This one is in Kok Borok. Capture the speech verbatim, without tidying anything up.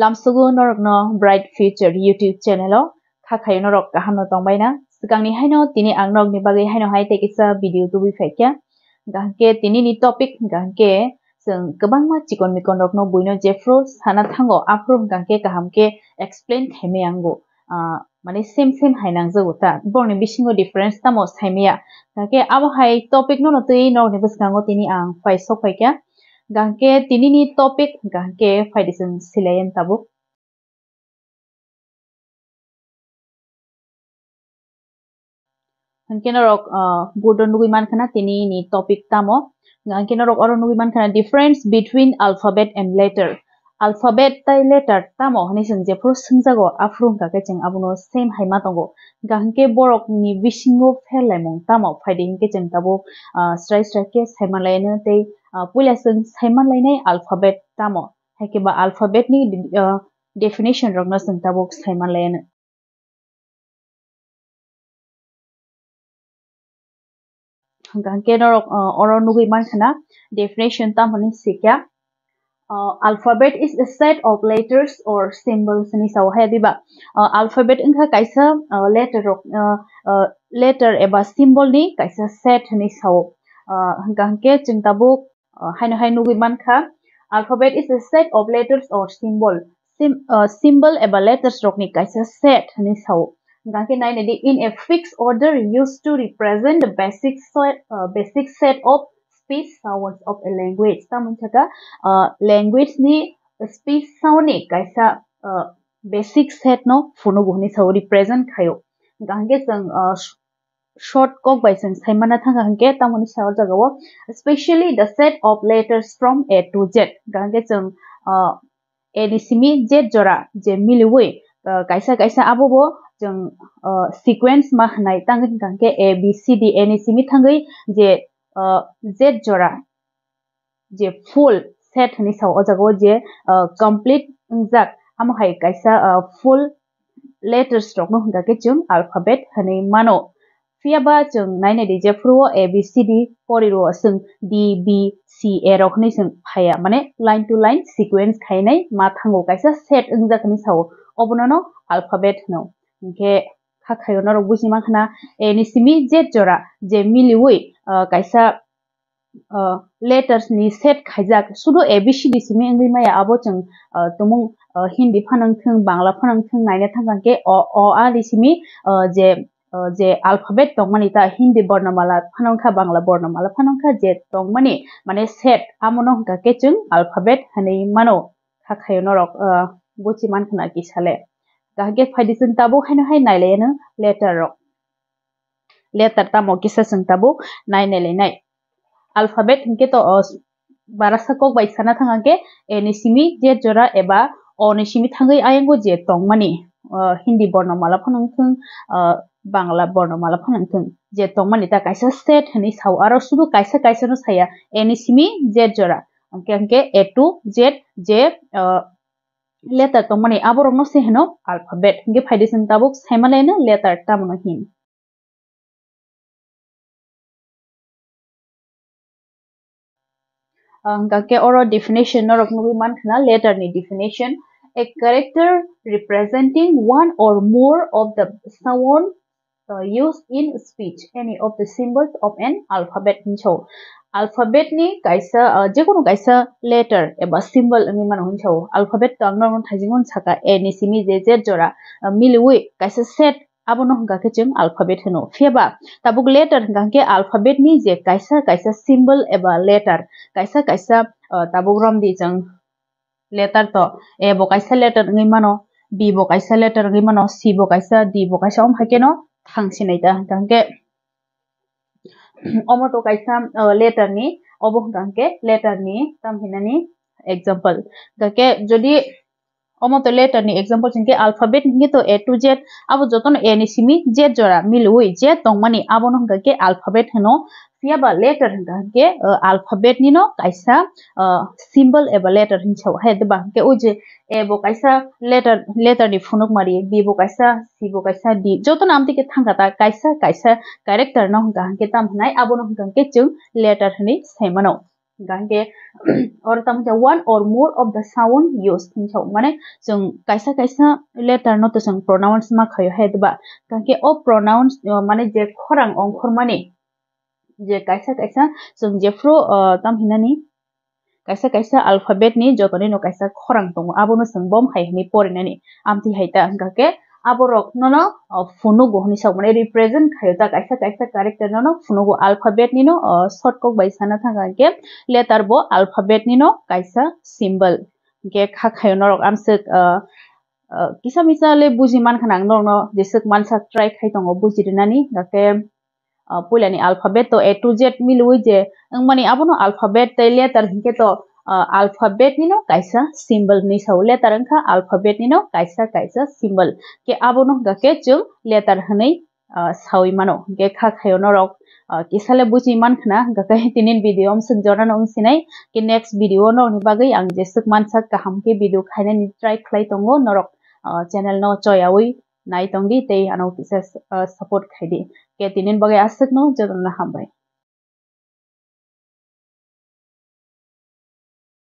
Tamsugo norokno Bright Future YouTube channel o kha khayo norok kaham no tongbai na. Swkang ni haino tini ang norok ni bagwi haino hai tei kisa video tubui phaikha. Hwnkhe tini ni topic hwnkhe chwng kwbangma chikon mikon rokno buino jephru sana thango aphuru hwnkhe kaham khe explain khaimai ango. Ah, mane same same hai nangjago ta. Borokni bisingo difference tamo saimaya. Hwnkhe abo hai topic no no twi norokni bwskango tini ang phai sok phaikha. Hwnkhe tini ni topic hwnkhe phaidi chwng silai tabuk. Hwnkhe norok, ah, board o nugui mankha na tini ni topic tamo. Hwnkhe norok oro nugui mankha na difference between alphabet and letter. Alphabet tai letter tamo hwnwi chwng jephuru swngjago, aphuru hwnkha khe chwng abono same hai ma tongo. Hwnkha hwnkhe borokni bisingo pherlaimung tamo phaidi hwnkhe chwng tabuk, ah, srai srai khe saimanlaino tei, ah, puila chwng saimanlainai alphabet tamo. Hai khe ba alphabet ni, ah, definition rokno chwng tabuk saimanlaino. Hwnkha hwnkhe norok, ah, oro nugui mankha na definition tamo hwnwi sikya. Ah, alphabet is a set of letters or symbols hwnwi sao hai diba. Ah, alphabet wngkha kaisa, ah, letter rok, ah, ah, letter eba symbol ni kaisa set hwnwi sao. Ah, hwnkha hwnkhe chwng tabuk, ah, haino hai nugui mankha, alphabet is a set of letters or symbol. Sim-, ah, symbol eba letters rokni kaisa set hwnwi sao. Hwnkha khe nainai di, in a fixed order used to represent the basic set, ah, basic set of speech sounds of a language. Tamo wngkha kha, ah, language ni speech sound ni kaisa, ah, basic set no phunugo hwnwi sao, represent khaio. Hwnkha hwnkhe chwng, ah, short kok bai chwng sai manna thangkha hwnkhe tamoni sa o jaga o, especially the set of letters from A to Z. Hwnkha hwnkhe chwng, ah, A ni simi Z jora je miliwi, ah, kaisa kaisa abo bo chwng, ah, sequence ma hwnwi tangwi hwnkha hwnkhe A B C D A ni simi thangwi je, ah, Z jora je full set hwnwi sao, o jaga o je, ah, complete wngjak, amo hai kaisa, ah, full letters rokno hwnkha khe chwng alphabet hwnwi mano. Phiya ba chwng nainai di, jephuru o A B C D pori rwo, chwng D, B, C, A rok hwnwi chwng phaiya, mane line to line sequence khainai ma thango, kaisa set wngjak hwnwi sao, obono no alphabet hwno. Hwnkhe kha khaio norok buji mankha na, A ni simi Z jora je miliwi, ah, kaisa ah, letters ni set khaijak, sudu A B C D simi wngwi maya, abo chwng, ah, tumung, ah, Hindi phano wngthwng, Bangla phano wngthwng, naina thangkha khe o, o, a ni simi, ah, je, ah, je alphabet tongmani ta, Hindi bornamala phano wngkha, Bangla bornamala phano wngkha, je tongmani, mane set, amono hwnkha khe chwng alphabet hwnwi mano. Kha khaio norok, ah, buchi mankha na kisa le. Kaham khe phaidi chwng tabuk haino hai nailaiyano letter rok. Letter tamo kisa chwng tabuk nai nailainai. Alphabet hinkhe to, o, barasa kok bai sana thang khe A ni simi Z jora eba O ni simi thangwi ayang o je tongmani, o, Hindi bornamala phano wngthwng, o, Bangla bornamala phano wngthwng, je tongmani ta kaisa set hwnwi sao, aro sudu kaisa kaisa no saya, A ni simi Z jora, hwnkhe, hwnkhe A to Z je, o, letter tongmani aborokno se hwno alphabet. Hwnkhe phaidi chwng tabuk saimalaino letter tamno hin. Ah, hwnkha khe oro definition norok nugwi mankha na, letter ni definition, a character representing one or more of the sound, uh, used in speech, any of the symbols of an alphabet hinwi sao. Alphabet ni kaisa, ah, jekunu kaisa letter eba symbol wngwi mano hinwi sao. Alphabet to ang norokno thaijingmano saka, A ni simi je Z jora, ah, miliwi kaisa set, abono hwnkha khe chwng alphabet hwno. Phiya ba tabuk letter hwnkha khe alphabet ni je kaisa kaisa symbol eba letter, kaisa kaisa, ah, tabuk romdi chwng letter to, A bo kaisa letter wngwi mano, B bo kaisa letter wngwi mano, C bo kaisa, D bo kaisa, omo hai kheno thang sinai ta. Hwnkha khe omo to kaisa, uh, letter ni, obo hwnkha khe letter ni tam hinani example. Hwnkha khe jodi omo to letter ni example hinkhe alphabet hinkhe to A to Z, abo jotono A ni simi Z jora miliwi je tongmani abono hwnkha khe alphabet hwno. Phiya ba letter hwnkha khe, uh, alphabet ni no kaisa, uh, symbol eba letter hinwi sao. Hai ba hwnkhe o je A bo kaisa letter, letter ni phunuk mari, B bo kaisa, C bo kaisa, D. Jotono amtwi khe thangkha ta kaisa kaisa character no hwnkha hwnkhe tam hwnai, abono hwnkha hwnkhe chwng letter hwnwi sai mano. Hingkha hingke oro tamo khe one or more of the sound used hinwi sao, mane chwng kaisa kaisa letter no to chwng pronouns ma khaio hai, diba? Hingkha hingke o pronouns, uh, mane je khorang ongkhormani je kaisa kaisa chwng jephru, uh, tam hinani kaisa kaisa alphabet ni joto ni no kaisa khorang tongo, abono chwng bom hai hinwi porinani. Amtwi hai ta hingkha khe aborok nono, uh, phunugo hinwi sao, mane represent khaio ta kaisa kaisa character nono phunugo alphabet ni no, uh, short kok bai sana thangkha hingke letter bo alphabet ni no kaisa symbol. Hingke kha khaio norok amswk, uh, uh, kisa misa le buji mankha na ang norokno jeswk mansa try khai tongo buji rinani, hingkha khe, uh, puilani alphabet to A to Z milwi je wngmani abono alphabet tei letter hingke to, uh, alphabet nino kaisa symbol hinwi sao. Letter wngkha alphabet nino kaisa kaisa symbol. Ke abono hingkha khe chwng letter hinwi, uh, sawi mano. Hingke kha khaio norok, uh, kisale buji mankhna, hingkha khe tinin video amswk jorano wngsinai. Ke next video norokni bagwi ang jeswk mansa kaham khe video khainani try khlai tongo. Norok, uh, channel no choyawi nai tongdi tei ano kisa, uh, support khaidi. Ke tinin bagwi aswkno jotono hambai.